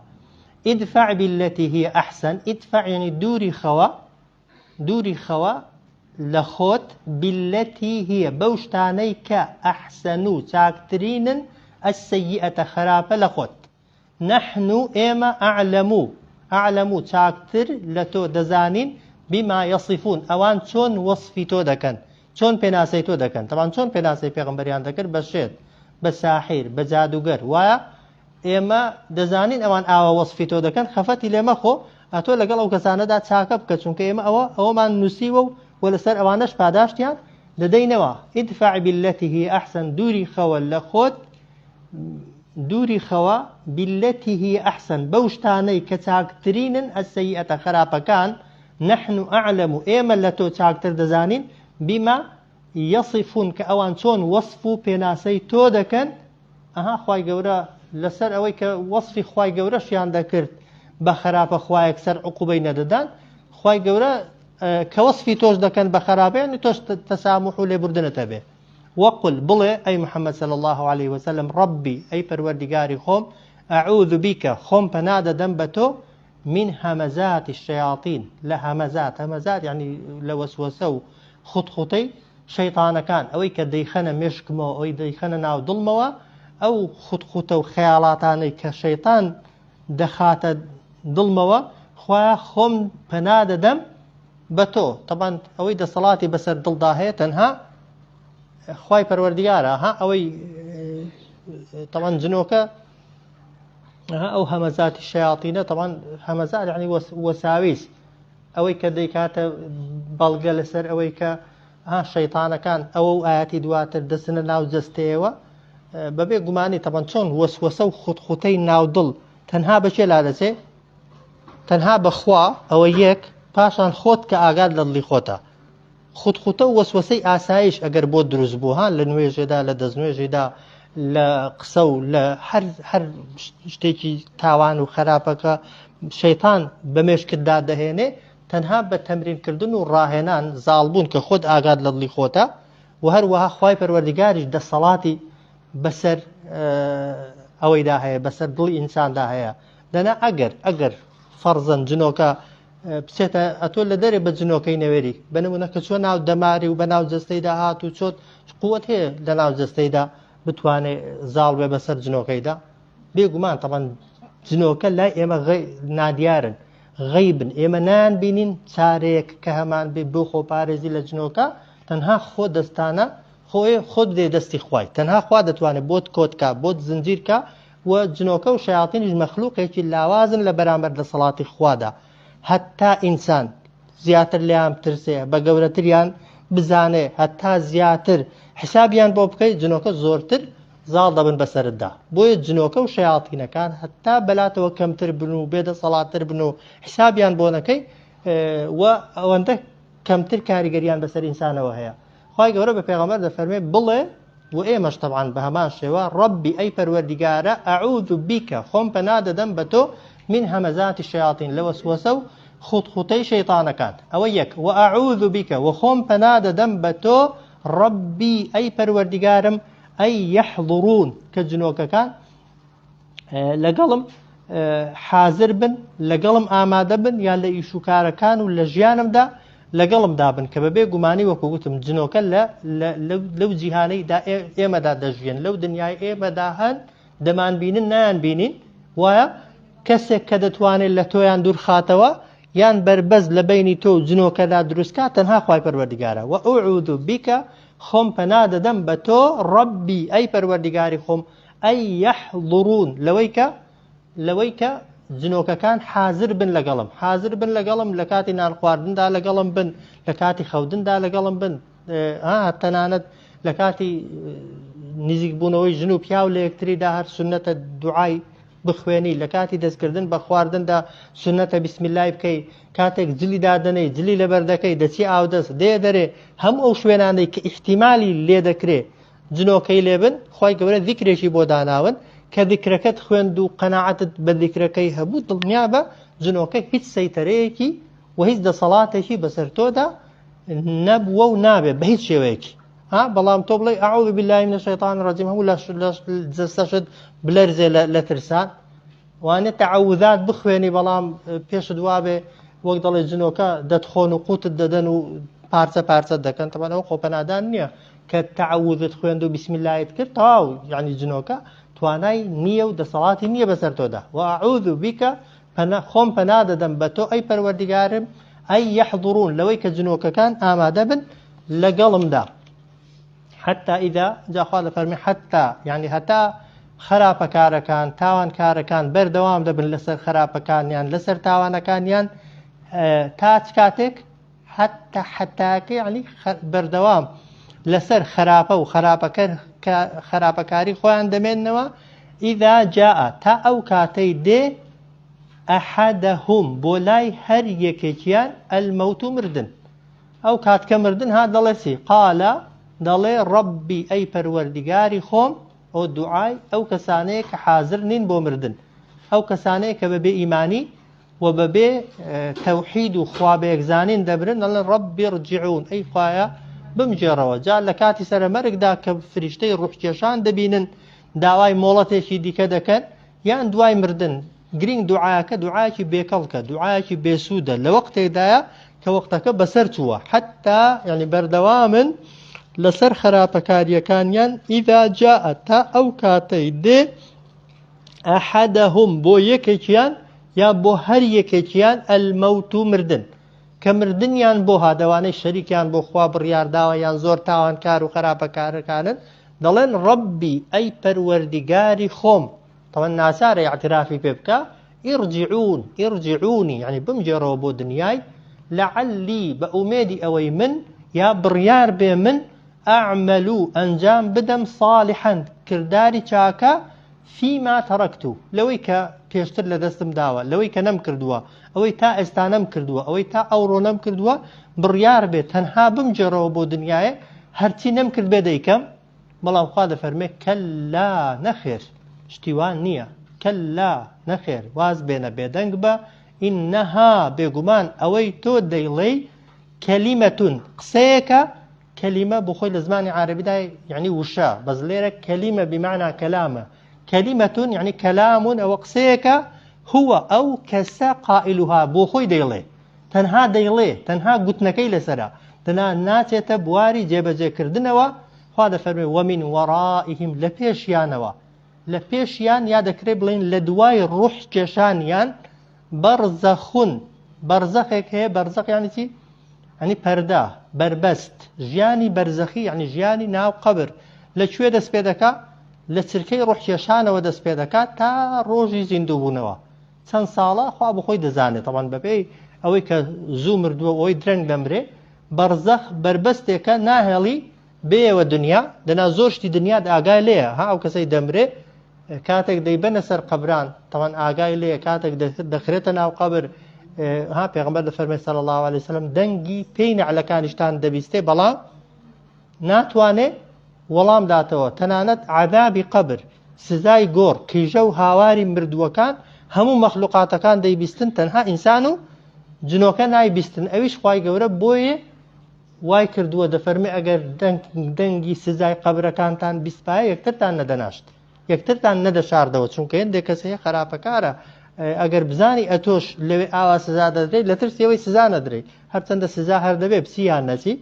ادفع بالتي هي احسن ادفع یعنی دووری خەوە دووری خەوە لە خۆت بالتي هي بەو شتانەی کە ئەحسەن و چاکترینن السیئەتە خراپە لە خۆت. نحن ئێمە اعلم اعلم چاکتر لە تۆ دەزانین بما یصفون ئەوان چۆن وەسفی تۆ دەکەن چۆن پێناسەی تۆ دەکەن تەبان چۆن پێناسەی پێغەمبەریان دەکرد بە شێت بە ساحیر بە جادوگەر وایە ئێمە دەزانین ئەوان ئاوا وەسفی تۆ دەکەن خەفەتی لێ مەخۆ ئەتۆ لەگەڵ ئەو کەسانەدا چاکە بکە چونکە ئێمە ئەوە ئەوەمان نووسیوە و وە لەسەر ئەوانەش پاداشتیان دەدەینەوە ادفع بالتي هي احسن دووری خەوە لە خۆت دووری خەوە باللتی هی احسن بەو شتانەی کە چاکترینن السیئە خراپەکان نحن اعلم ئێمە لە تۆ چاکتر دەزانین بما یصفون کە ئەوان چۆن وەسف و پێناسەی تۆ دەکەن ئەها خوای گەورە لەسەر ئەوەی کە وەسفی خوای گەورەشیان دەکرد بە خراپە خوایەکسەر عقوبەی نەدەدان خوای گەورە کە وەسفی تۆش دەکەن بە خراپە یعنی تۆش تەسامح و لێبوردنت هەبێ وقل بڵێ ئەی محمد صلی اللە علیه وسلم ربی ئەی پەروەردیگاری خۆم اعوذ بک خۆم پەنا دەدەم بە تۆ من همزات الشیاطین لە همزات همزات یعنی لە وەسوەسە و خوتخوتەی شەیطانەکان ئەوەی کە دەیخەنە مێشکمەوە ئەوەی دەیخەنە ناو دڵمەوە ئەو خوتخوتە و خەیاڵاتانەی کە شەیطان دەخاتە دڵمەوە خوایە خۆم پەنا دەدەم بە تۆ تەبان ئەوەی دەسەڵاتی بەسەر دڵدا هەیە تەنها خوای پەروەردگارە ها ئەوەی تەوان جنۆکە ئەو هەمەزاتی شەیاطینە تەوان هەمەزات یعنی وەساویس ئەوەی کە دەیکاتە بەڵگە لەسەر ئەوەی کە ها شەیطانەکان ئەوە و ئاەتی دواتر دەچنە ناو جەستەیەوە بەبێ گومانی تەبەن چۆن وەسوەسە و خودخوتەی ناودڵ تەنها بەچێ لا دەچێ تەنها بەخوا ئەوە یەک پاشان خۆت کە ئاگات لە دڵی خۆتە خوتخوتە و وەسوەسەی ئاسایش ئەگەر بۆت دروست بوو ها لە نوێژێدا لە دەستنوێژێدا لە قسە و لە هەر هەر شتێکی تاوان و خراپەکە شەیتان بە مێشکتدا دەهێنێ تەنها بە تەمرینکردن و ڕاهێنان زاڵبوون کە خۆت ئاگات لە دڵی خۆتە و هەروەها خوای پەروەردگاریش دەسەڵاتی بەسەر ئەوەیدا هەیە بەسەر دڵی ئینساندا هەیە دەنا ئەگەر ئەگەر فەرزەن جنۆکە بچێتە ئەتۆ لە دەرێ بە جنۆکەی نەوێری بە نمونە کە چوە ناو دەماری و بە ناو جەستەیدا هات و چۆت قوت هەیە لە ناو جەستەیدا بتوانێ زاڵ بێ بەسەر جنۆکەیدا بێگومان تەبەن جنۆکە لای ئێمە نادیارن غەیبن ئێمە نان بینین چارەیەک کە هەمان بێ بۆ خۆپارێزی لە جنۆکە تەنها خۆ دەستانە خۆی خۆت بدێ دەستی خوای تەنها خوا دەتوانێت بۆت کۆتکا بۆت زنجیرکە و جنۆکە و شەیاتینیش مەخلوقێکی لاوازن لە بەرامبەر دەسەڵاتی خوادا هەتا ئینسان زیاتر لێیان بترسێ بە گەورەتریان بزانێ هەتا زیاتر حسابیان بۆ بکەی جنۆکە زۆرتر زاڵ دەبن بەسەرتدا بۆیە جنۆکە و شەیاتینەکان هەتا بەلاتەوە کەمتر بن و بێدەسەڵاتتر بن و حسابیان بۆ نەکەی و ئەوەندە کەمتر کاریگەریان بەسەر ئینسانەوە هەیە خوای گەورە بە پێغەمبەر دەفەرمێ بڵێ و ئێمەش تەبعەن بە هەمان شێوە ڕەبی ئەی پەروەردیگارە ئەعوذ بیکە خۆم پەنا دەدەم بە تۆ من همزات الشیاطین لە وەسوەسە و خوتخوتەی شەیتانەکان ئەوە یەک و ئەعوذ بیکە و خۆم پەنا دەدەم بە تۆ ڕەبی ئەی پەروەردیگارم ئەی یحضرون کە جنۆکەکان لەگەڵم حازر بن لەگەڵم ئامادە بن یان لە ئیش و کارەکان و لە ژیانمدا لەگەڵمدا بن کە بەبێ گومانی وەکو گوتم جنۆکە لەو جیهانەی دا ئێمەدا دەژیێن لەو دنیای ئێمەدا هەن دەمان بینن نایان بینین وایە کەسێک کە دەتوانێت لە تۆیان دوورخاتەوە یان بەربەست لە بینی تۆ و جنۆکەدا دروستکا تەنها خوای پەروەردگارە وە ئوعوذ بک خۆم پەنا دەدەم بە تۆ ڕەبی ئەی پەروەردگاری خۆم ئەی یحضرون لەوەی کە لەوەی کە جنۆکەکان حازر بن لەگەڵم، حازر بن لەگەڵم لە کاتی نان خواردندا لەگەڵم بن، لە کاتی خەودندا لەگەڵم بن، تەنانەت لە کاتی نزیک بوونەوەی ژن و پیاو لە یەکتریدا هەر سوننەتە دوعای بخوێنی، لە کاتی دەستکردن بە خواردندا سوننەتە بیسمیلای بکەی، کاتێک جلی دادەنێی جلی لەبەر دەکەی دەچی ئاودەست دێ دەرێ، هەموو ئەو شوێنانەی کە ئیحتیمالی لێ دەکرێ جنۆکەی لێ بن، خوای گەورە زیکرێکی بۆ داناون کە زیکرەکەت خوێند و قەناعەتت بە زیکرەکەی هەبوو دڵنیابە جنۆکە هیچ سەیتەرەیەکی و هیچ دەسەڵاتێکی بەسەر تۆدا نەبووە و نابێ بە هیچ شێوەیەکی. ها بەڵام تۆ بڵێ اعوذ بالله من الشیطان الرجیم هەموو لەش لەش جەستەشت بلەرزێ لە ترسان، وانە تەعەوذات بخوێنی بەڵام پێشت وابێ وەک دەڵێ جنۆکە دەتخۆن و قوتت دەدەن و پارچە پارچە دەکەن. تەبعەن ئەوە خۆپەنادان نییە کە تەعەوذت خوێند و بسم اللهت کرد تەواو، یعنی جنۆکە توانای نییە و دەسەڵاتی نییە بەسەر تۆدا. و اعوذ بک خۆم پەنا دەدەم بە تۆ ئەی پەروەردگارم، ئەی یحضرون لەوەی کە جنۆکەکان ئامادە بن لەگەڵمدا. حتی اذا جا خوا دەفەرمێ حتی یعنی هەتا خراپەکارەکان تاوانکارەکان بەردەوام دەبن لەسەر خراپەکانیان لەسەر تاوانەکانیان، تا چ کاتێک؟ حتی حتاکە یعنی بەردەوام لەسەر خراپە و خراپەکاری خۆیان دەمێننەوە. إذا جاء تا ئەو کاتەی دێ أحدهم بۆ لای هەر یەکێکیان الموت مردن. ئەو کات کە مردن هات دەڵێ چی؟ قال دەڵێ ڕەبی ئەی پەروەردگاری خۆم. ئەو دوعای ئەو کەسانەیە کە حاضر نین بۆ مردن، ئەو کەسانەیە کە بەبێ ئیمانی و بەبێ تەوحید و خوا بەیەکزانین دەبرن، دەڵێن ڕەبی ارجعون ئەی خوایە بمگێڕەوە. جا لە کاتی سەرەمەرگدا کە فریشتەی ڕوحکێشان دەبینن داوای مۆڵەتێکی دیکە دەکەن یان دوای مردن. گرنگ دوعاکە دوعایەکی بێکەڵکە، دوعایەکی بێسوودە لە وەختێکدایە کە وەختەکە بەسەر چووە. حتا یعنی بەردەوامن لەسەر خراپەکاریەکانیان. ئیذا جاء تا ئەو کاتەی دێ ئەحەدەهم بۆ یەکێکیان یا بۆ هەر یەکێکیان المەوت مردن، کە مردنیان بۆ هادەوانەی شەریکیان بۆ خوا بڕیارداوە یان زۆر تاوانکار و خراپەکارەکانن، دەڵێن ڕەبی ئەی پەروەردگاری خۆم. طبعا ناچارە اعترافی پێ بکە. ارجعون ارجعونی یعنی بمگێڕەوە بۆ دنیای، لعلی بە ئومێدی ئەوەی من یا بڕیار بێ من ئەعمەلو ئەنجام بدەم صالحا کرداری چاکە فیما تەرەکتو لەوەی کە پێشتر لە دەستم داوە، لەوەی کە نەم کردووە، ئەوەی تا ئێستا نەم کردووە، ئەوەی تا ئەوڕۆ نەم کردووە، بڕیار بێ تەنها بمگێڕەوە بۆ دنیاە هەرچی نەم کرد بێ دەیکەم. بەڵام خوا دەفەرمێ کەللا نەخێر، شتیوان نییە. کەللا نەخێر، واز بێنە، بێدەنگ بە. ئینەها بێگومان ئەوەی تۆ دەیڵێی کەلیمەتون قسەیەکە. کەلیمە بۆ خۆی لە زمانی عەرەبیدا یعنی وشە، بەس لێرە کەلیمە بمعنى کەلامە. کەلیمەتون یعنی کەلامون ئەوە قسەیەکە هو ئەو کەسە قائلها بۆ خۆی دەیڵێ، تەنها دەیڵێ، تەنها گوتنەکەی لەسەرە، دەنا ناچێتە بواری جێبەجێکردنەوە. خوا دەفەرمێ ومن وەرائهم لە پێشیانەوە، لە پێشیان یا دەکرێت بڵێن لە دوای ڕوح کێشانیان بەرزەخون، بەرزەخێک هەیە. بەرزەخ یعنی چی؟ یعنی پەردە، بەربەست، ژیانی بەرزەخی یعنی ژیانی ناو قەبر. لە کوێ دەست پێ دەکا؟ لە چرکەی ڕوح کێشانەوە دەست پێ دەکا تا ڕۆژی زیندووبوونەوە. چەند ساڵە خوا بۆ خۆی دەزانێت. تەبعەن بەپێی ئەوەی کە زوو مردووە ئەوەی درەنگ دەمرێ. بەرزەخ بەربەستێکە ناهێڵی بێەوە دنیا، دەنا زۆر شتی دنیات ئاگای لێیە. ها ئەو کەسەی دەمرێ کاتێک دەیبەنە سەر قەبران تەوان ئاگای لێیە، کاتێک دەخرێتە ناو قەبر، ها پێغەمبەر دەفەرمێ صلی الله علیه وسلم دەنگی پێی نەعلەکانیشتان دەبیستێ بەڵام ناتوانێ وەڵام داتەوە. تەنانەت عذابی قەبر، سزای گۆڕ، قیژە و هاواری مردووەکان هەموو مەخلوقاتەکان دەیبیستن، تەنها ئینسان و جنۆکە نایبیستن. ئەویش خوای گەورە بۆیە وای کردووە دەفەرمێ ئەگەر دەنگی سزای قەبرەکانتان بیستپایە یەکترتان نەدەناشت، یەکترتان نەدەشاردەوە، چونکە هێندێک کەس هەیە خراپەکارە، ئەگەر بزانی ئەتۆش لەوێ ئاوا سزا دەدرێت لە ترسیەوەی سزا نەدرێت، هەرچەندە سزا هەر دەبێ بچی یان نەچی.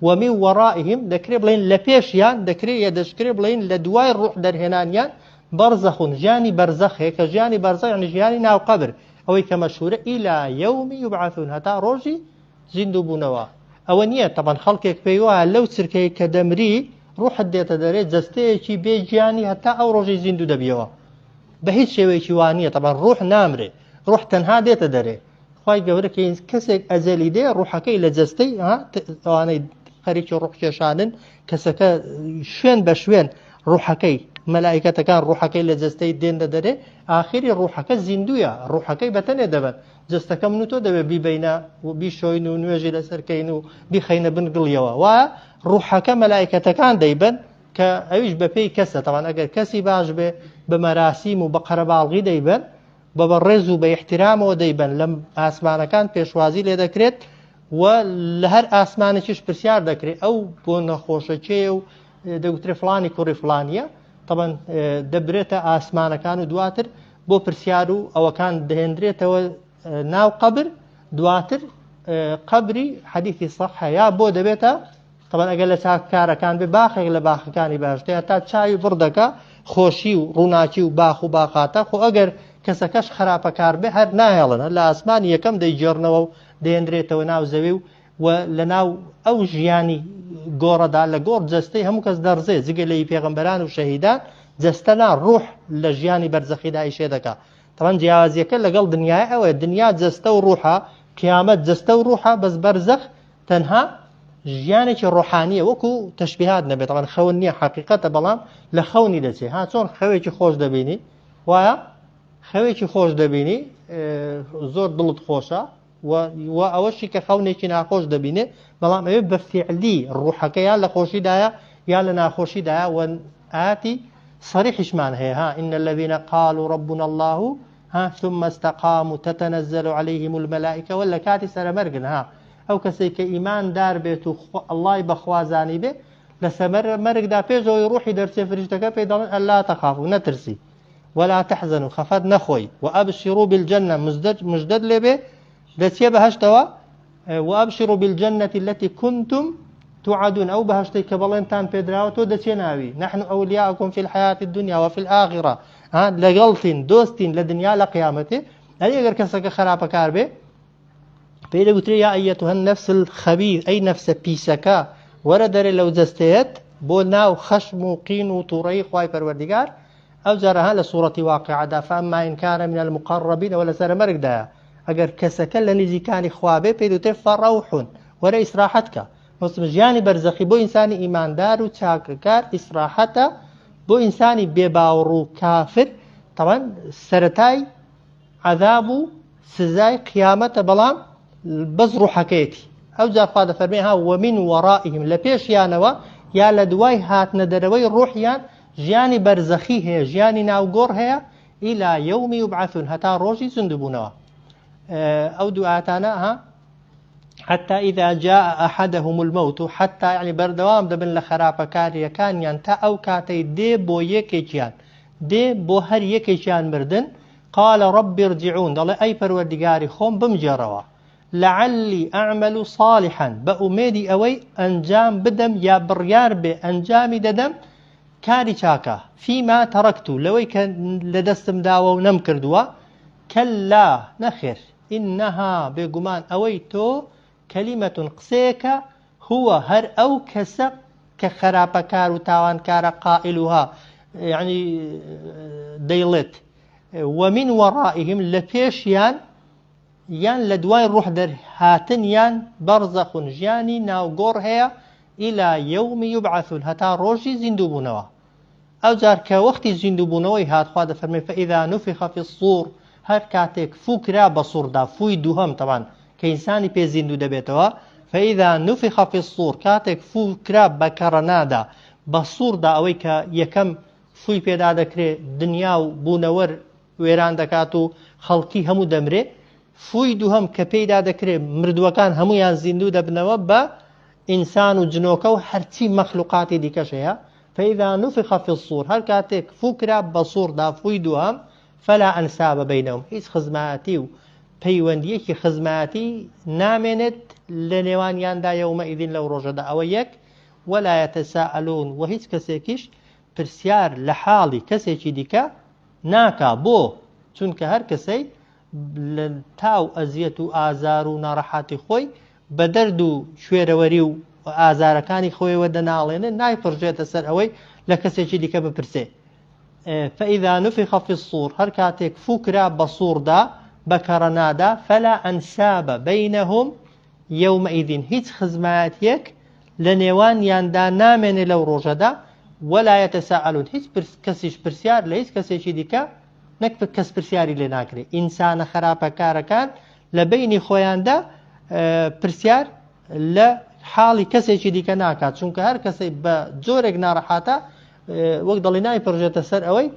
ومن ورائهم دەکرێ بڵێن لە پێشیان، دەکرێ یا دەشکرێ بڵێن لە دوای ڕوح دەرهێنانیان بەرزەخون، ژیانی بەرزەخێک کە ژیانی بەرزەخ یعنی ژیانی ناو قەبر، ئەوەی کە مەشهورە ئیلا یەومی یوبعثون هەتا ڕۆژی زیندوو بوونەوە. ئەوە نییە تەبەن خەڵکێک پێی وایە لەو چرکەی کە دەمری ڕوحت دێتە دەرێ جەستەیەکی بێ گیانی هەتا ئەو ڕۆژەی زیندوو دەبیەوە. بە هیچ شێوەیەکی وا نییە. تەبەن ڕوح نامرێ. ڕۆح تەنها دێتە دەرێ. خوای گەورە کە کەسێک ئەجەلی دێ ڕوحەکەی لە جەستەی ئەوانەی خەریکی ڕوح کێشانن کەسەکە شوێن بە شوێن ڕوحەکەی مەلایکەتەکان ڕوحەکەی لە جەستەی دێنە دەرێ ئاخری ڕوحەکە زیندویە ڕوحەکەی بەتەنێ دەبەن جەستەکە من و تۆ دەبێ بیبەینە و بیشۆین و نوێژی لەسەر کەین و بیخەینە بن گڵیەوە وایە ڕوحەکە مەلایکەتەکان دەیبەن کە ئەویش بەپێی کەسە تەوان ئەگەر کەسی باش بێ بە مەراسیم و بە قەرەباڵغی دەیبەن بە بەڕێز و بە ئیحترامەوە دەیبەن لە ئاسمانەکان پێشوازی لێ دەکرێت و لە هەر ئاسمانێکیش پرسیار دەکرێت ئەو بۆ نەخۆشە کێیە و دەگوترێ فلانی کوڕی فلانیە تەبەن دەبرێتە ئاسمانەکان و دواتر بۆ پرسیار و ئەوەکان دەهێندرێتەوە ناو قەبر دواتر قەبری حەدیثی صحە یا بۆ دەبێتە تەبەن ئەگەر لە چاککارەکان بێ باخێک لە باخەکانی بەهەشتەیە تا چاوی بڕ دەکا خۆشی و ڕووناکی و باخ و باخاتە خۆ ئەگەر کەسەکەش خراپەکار بێ هەر ناهێڵن هەر لە ئاسمانی یەکەم دەیگێڕنەوە و دەیەنرێتەوە ناو زەوی و و لە ناو ئەو ژیانی گۆڕەدا لە گۆڕ جەستەی هەموو کەس دەڕزێ جگە لە پێغەمبەران و شەهیدان جەستە نا ڕوح لە ژیانی بەرزەخیدا ئیشێ دەکا تەبعەن جیاوازیەکە لەگەڵ دنیای ئەوەیە دنیا جەستە و ڕوحە قیامەت جەستە و ڕوحە بەس بەرزەخ تەنها ژیانێکی ڕۆحانیە وەکو تەشبیهات نەبێت تەبعەن خەون نییە حەقیقەتە بەڵام لە خەونی دەچێ ها چۆن خەوێکی خۆش دەبینی وایە خەوێکی خۆش دەبینی زۆر دڵت خۆشە و ئەوەشی کە خەونێکی ناخۆش دەبینێ بەڵام ئەوێ بە فعلی ڕوحەکە یا لە خۆشیدایە یا لە ناخۆشیدایە و ئاتی صریحیشمان هەیە ها إن الذين قالوا ربنا الله ها ثم استقاموا تتنزل عليهم الملائكة ولا کاتی سەرەمەرگن ها ئەو کەسەی کە ئیمان دار بێت و اللەی بە خوا زانی بێ لە سەمەر مەرگدا پێش ئەوەی ڕوحی دەرچێ فریشتەکە پێی دەڵێن ئەلا تەخافو نەترسی ولا تحزنوا خەفەت نەخۆی وأبشروا بالجنة مزدج مژدەت لێ بێ دەچێ بەهەشتەوە وأبشروا بالجنة التي كنتم توعدون ئەو بەهەشتەی کە بەڵێنتان پێدراوە تۆ دەچێ ناوی نحن أولياؤكم في الحياة الدنيا وفي الآخرة ها لەگەڵتین دۆستین لە دنیا لە قیامەتێ ئەی ئەگەر کەسەکە خراپەکار بێ پێی دەگوترێ یا ئەیەتها النفس الخبیث ئەی نەفسە پیسەکە وەرە دەرێ لەو جەستەیەت بۆ ناو خەشم و قین و تووڕەیی خوای پەروەردگار ئەو جارەها لە سوڕەتی واقعدا فاما إن كان من المقربین ئەوە لەسەر مەرگدایە ئەگەر کەسەکە لە نزیکانی خوا بێ پێی دەوترێ فەڕەوح وەرە ئیسراحەت کە مەسم ژیانی بەرزەخی بۆ ئینسانی ئیماندار و چاکەکار ئیسراحەتە بۆ ئینسانی بێباوەڕ و کافر تەوان سەتای عەذاب و سزای قیامەتە بەڵام بەس ڕوحەکەیەتی ئەوجا خوا دەفەرمێ ها ومن وەرائهم لە پێشیانەوە یا لە دوای هاتنە دەرەوەی ڕوحیان ژیانی بەرزەخی هەیە ژیانی ناوگۆڕ هەیە إلى يوم يبعثون هەتا ڕۆژی زیندووبوونەوە ئەو دوعاتانە ها حتى إذا جاء أحدهم الموت حتى يعني بەردەوام دەبن لە خراپەکاریەکانیان تا ئەو کاتەی دێ بۆ یەکێکیان دێ بۆ هەر یەکێکیان مردن قال رب ارجعون دەڵێ ئەی پەروەردگاری خۆم بمگێڕەوە لعلی اعمل صالحا بە ئومێدی ئەوەی ئەنجام بدەم یا بڕیار بێ ئەنجامی دەدەم کاری چاکە فيما تركت لەوەی کە لە دەستم داوە و نەمکردووە کەللا نەخێر إنها بێگومان ئەوەی تۆ کلمة قسەیەکە هو هەر ئەو کەسە کە خەراپەکار و تاوانکارە قائلها یعنی دەیڵێت ومن ورائهم لە پێشیان یان لە دوای ڕوح دەرهاتنیان بەرزەخون ژیانی ناوگۆڕ هەیە إلى يوم يبعثون هەتا ڕۆژی زیندووبوونەوە ئەوجار کە وەختی زیندووبوونەوەی هات خوا دەفەرمێ فإذا نفخ في الصور هەر کاتێک فوو کرا بە سوڕدا فووی دووهەم تەبان کە ئینسانی پێ زیندوو دەبێتەوە فإذا نفخ في الصور کاتێک فوو کرا بە کەڕەنادا بە سوڕدا ئەوەی کە یەکەم فووی پێدا دەکرێ دنیا و بوونەوەر وێران دەکات و خەڵکی هەموو دەمرێ فووی دووهەم کە پێیدا دەکرێ مردووەکان هەمویان زیندوو دەبنەوە بە ئینسان و جنۆکە و هەرچی مەخلوقاتی دیکەش هەیە فإذا نفخ في الصور هەر کاتێک فوو کرا بە سوڕدا فووی دووهەم فلا أنساب بينهم هیچ خزمایەتی و پەیوەندیەکی خزمایەتی نامێنێت لە نێوانیاندا يومئذ لەو ڕۆژەدا ئەوە یەک ولا يتساءلون و هیچ کەسێکیش پرسیار لە حاڵی کەسێکی دیکە ناکا بۆ چونکە هەر کەسەی لە تاو ئەزیەت و ئازار و ناڕەحاتی خۆی بە دەرد و کوێرەوەری و ئازارەکانی خۆیەوە دەناڵێنێ نایپڕژێتە سەر ئەوەی لە کەسێکی دیکە بپرسێ فإذا نفخ في الصور هەر کاتێک فوو کرا بە سوڕدا بە کەڕەنادا، فلا انساب بینهم یومئذ هیچ خزمایەتیەک لە نێوانیاندا نامێنێ لەو ڕۆژەدا، ولا یتساءلون هیچ کەسیش پرسیار لە هیچ کەسێکی دیکە نەک کەس پرسیاری لێ ناکرێ، ئینسانە خەراپەکارەکان لە بەینی خۆیاندا پرسیار لە حاڵی کەسێکی دیکە ناکات، چونکە هەر کەسێک بە جۆرێک ناڕەحاتە وەک دەڵی نایپڕژێتە سەر ئەوەی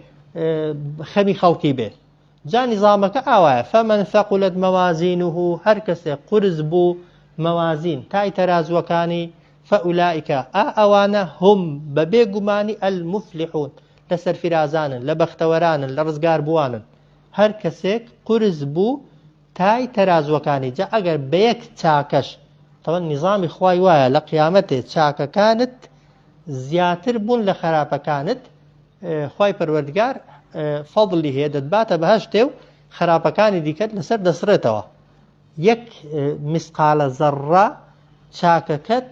خەمی خەڵکی بێ. جا نیزامەکە ئاوایە، فمن ثقلت موازینه هەر کەسێک قورس بوو موازین تای تەرازووەکانی، فاولئک ئا ئەوانە هم بە بێ گومانی المفلحون لە سەرفیرازانن، لە بەختەوەرانن، لە ڕزگاربووانن. هەر کەسێک قورس بوو تای تەرازووەکانی، جا ئەگەر بە یەک چاکەش، تەبعەن نیزامی خوای وایە لە قیامەتێ چاکەکانت زیاتر بوون لە خەراپەکانت، خوای پەروەردگار فەضلی هەیە دەتباتە بەهەشتێ و خراپەکانی دیکەت لەسەر دەسڕێتەوە. یەک مسقالە زەڕڕە چاکەکەت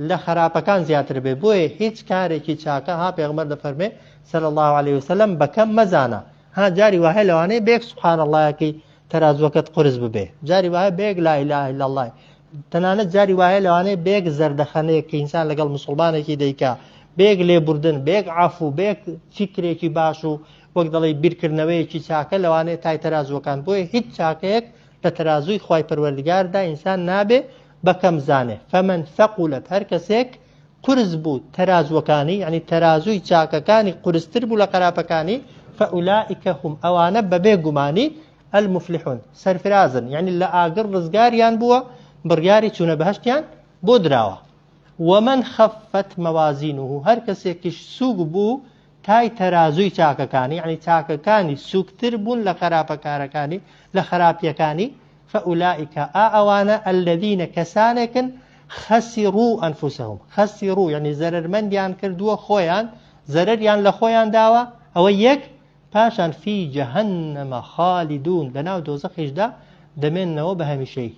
لە خراپەکان زیاتر بێ. بۆیە هیچ کارێکی چاکە ها پێغەمبەر دەفەرمێ صلی الله علیه وسلم بەکەم مەزانە. ها جاری وایە لەوانەیە بێک سبحان اللهەکەی تەرازوەکەت قورس ببێ، جاری وایە بێک لا اله الا الله، تەنانەت جاری وایە لەوانەیە بێک زەردەخەنەیەک کە ئینسان لەگەڵ مسلمانێکی دەیکا، بێک لێبوردن، بێک عەفو، بێک فیکرێکی باش و وەک دەڵێی بیرکردنەوەیەکی چاکە لەوانەیە تای تەرازوەکان. بۆیە هیچ چاکەیەک لە تەرازووی خوای پەروەردگاردا ئینسان نابێ بە کەم زانێ. فمن ثقلت هەر کەسێک قورس بوو تەرازوەکانی، یعنی تەرازووی چاکەکانی قورستر بوو لە خراپەکانی، فأولئک هم ئەوانە بەبێ گومانی المفلحون سەرفرازن، یعنی لە ئاگر ڕزگاریان بووە، بڕیاری چوونە بەهەشتیان بۆ دراوە. ومن خفت موازینه هەر کەسێکیش سووک بوو تای تەرازووی چاکەکانی، یعنی چاکەکانی سووکتر بوون لە خراپەکارەکانی، لە خراپیەکانی، فأولئک ئا ئەوانە الذین کەسانێکن خسروا أنفسهم خسروا یعنی زەرەرمەندیان کردووە خۆیان، زەرەریان لە خۆیان داوە، ئەوە یەک، پاشان فی جهنم خالدون لەناو دۆزەخیشدا دەمێننەوە بە هەمیشەیی.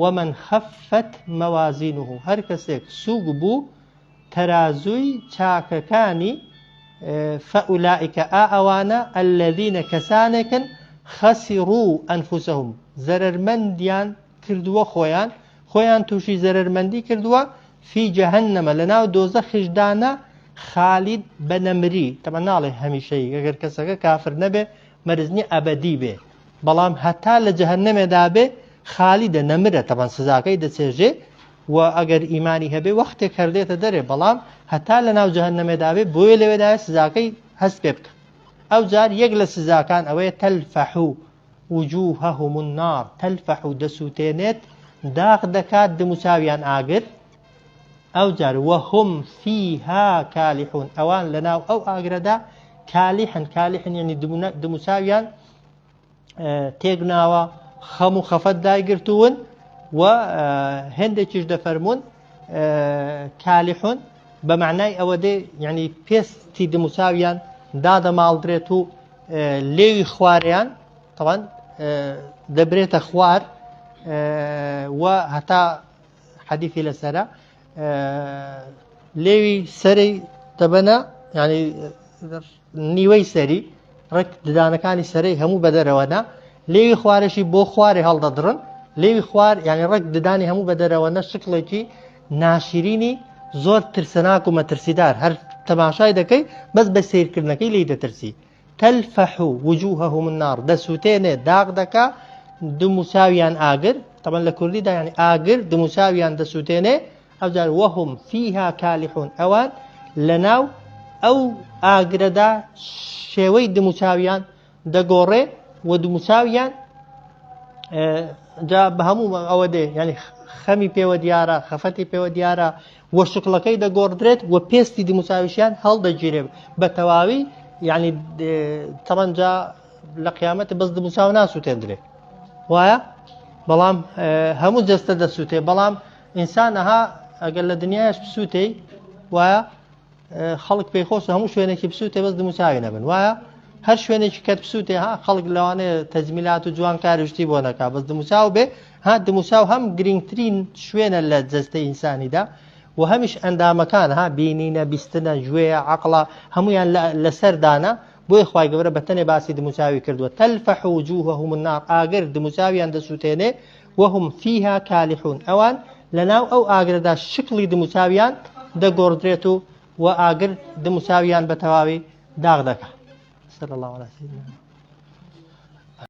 ومن خفت موازینه هەر کەسێک سووک بوو تەرازووی چاکەکانی، فأولئک ئا ئەوانە الذین کەسانێکن خسروا أنفسهم زەرەرمەندیان کردووە خۆیان، خۆیان تووشی زەرەرمەندی کردووە، فی جهنم لەناو دۆزەخیشدانە خالید بە نەمری، تەبعەن ناڵێ هەمیشەیی ئەگەر کەسەکە کافر نەبێ مەرج نییە ئەبەدی بێ، بەڵام هەتا لە جەهەنەمێدا بێ خالیدە نەمرە، تەبعەن سزاکەی دەچێژێ و ئەگەر ئیمانی هەبێ وەختێک هەر دێتە دەرێ، بەڵام هەتا لە ناو جەهەنەمێدا بێ بۆیە لەوێدایە سزاکەی هەست پێ بکە. ئەو جار یەک لە سزاکان ئەوەیە تەلفەحو وجوههم النار، تەلفەحو دەسووتێنێت، داغ دەکات دموچاویان ئاگر، ئەو جار وهم فیها کالحون ئەوان لەناو ئەو ئاگرەدا کالیحن، کالیحن یعنی دموچاویان تێک ناوە، خەم و خەفەت دایگرتوون و هێندێکیش دەفەرموون کالیحون بە معنای ئەوە دێ یعنی پێستی دموچاویان دادەماڵدرێت و لێوی خواریان طبعا دەبرێتە خوار و هەتا حەدیثی لەسەرە لێوی سەری دەبەنە ینی نیوەی سەری ڕێک ددانەکانی سەرەی هەموو بەدەرەوەنا لێوی خوارەشی بۆ خوارێ هەڵدەدڕن لێوی خوار یعنی ڕێک ددانی هەموو بەدەرەوە نە شکڵێکی ناشرینی زۆر ترسناک و مەترسیدار هەر تەماشای دەکەی بەس بە سیرکردنەکەی لی دەترسی تلفح وجوههم النار دەسووتێنێ داغ دەکا دموچاویان ئاگر طبعا لە کوردیدا یعنی ئاگر دموچاویان دەسووتێنێ ئەوجار وهم فیها کالحون ئەوان لەناو ئەو ئاگرەدا شێوەی دموچاویان دەگۆڕێ و دموچاویان جا بە هەموو ئەوە دێ یعنی خەمی پێوە دیارە خەفەتی پێوە دیارە و شکڵەکەی دەگۆڕدرێت و پێستی دموچاویشیان هەڵدەگیرێ بە تەواوی یعنی تەمەنجا لە قیامەت بەس دموچاو ناسووتێندرێ وایە بەڵام هەموو جەستە دەسووتێ بەڵام ئینسان ئەها ئەگەر لە دنیاش بسووتێی وایە خەڵک پێی خۆشە هەموو شوێنێکی بسووتێ بەس دموچاوی نەبن وایە هەر شوێنێکی کەت بسووتێ ها خەڵک لەوانەیە تەجمیلات و جوانکاری شتی بۆ نەکا بەس دموچاو بێ ها دموچاو هەم گرنگترین شوێنە لە جەستەی ئینسانیدا و هەمیش ئەندامەکان ها بینینە بیستنە گوێیە عەقڵە هەمویان لەسەر دانە. بۆیە خوای گەورە بە تەنێ باسی دموچاوی کردووە، تلفح وجوههم النار، ئاگر دموچاویان دەسووتێنێ، وهم فیها کالحون، ئەوان لەناو ئەو ئاگرەدا شکڵی دموچاویان دەگۆڕدرێت و و ئاگر دموچاویان بە تەواوی داغ دەکا. صلی الله علی سیدنا.